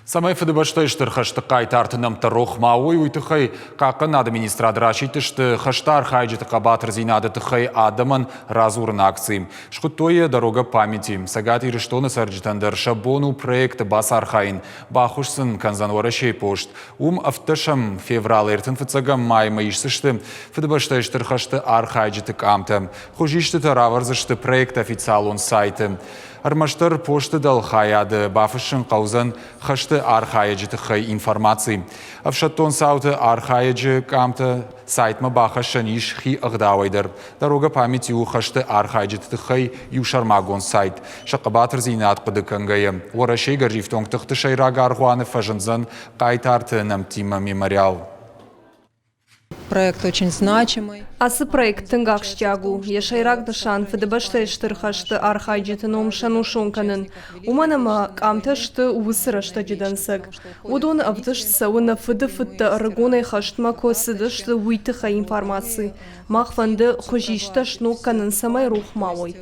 Цӕмӕй Фыдыбӕстӕйы Стыр хӕсты хъайтарты нӕмттӕ рох ма уой, уый тыххӕй Хъахъхъӕнынады министрад расидтысты хӕсты архайджыты хъӕбатырдзинады тыххӕй адӕмӕн радзурын акци. Схуыдтой йӕ «Дорога памяти». Цӕгат Ирыстоны цӕрджытӕн дӕр сӕ бон у проекты бацархайын. Баххуыс сын кӕндзӕн Уӕрӕсейы пост. Уым ӕвддӕсӕм февралы ӕртынфыццӕгӕм маймӕ исдзысты Фыдыбӕстӕйы Стыр хӕсты архайджыты къамтӕ. Хуызистытӕ равӕрдзысты проекты официалон сайты. Ӕрмӕстдӕр посты дӕлхайады бафыссын хъӕудзӕн хӕсты архайӕджы тыххӕй информаци. Ӕфсӕддон цауты архайӕджы къамтӕ сайтмӕ бахӕссӕн ис хи ӕгъдауӕй дӕр. Дорога памяти у хӕсты архайджыты тыххӕй иу сӕрмагонд сайт. Сӕ хъӕбатырдзинад хъуыды кӕнгӕйӕ, Уӕрӕсейы гӕрзифтонг тыхты сӕйраг аргъуаны фӕзындзӕн хъайтарты нӕмттимӕ мемориал. Проект очень значимый. Ацы проект тынг ахсджиаг у. Йӕ сӕйраг нысан Фыдыбӕстӕйы Стыр хӕсты архайджыты ном сӕнусон кӕнын. Уымӕн ӕмӕ къамтӕ сты уыцы рӕстӕджы дӕнцӕг. Уыдоны ӕвдыст цӕуы нӕ фыды фыдтӕ ӕрыгонӕй хӕстмӕ куы цыдысты, уый тыххӕй информаци. Мах фӕнды хуызисттӕ сног кӕнын, цӕмӕй рох ма уой.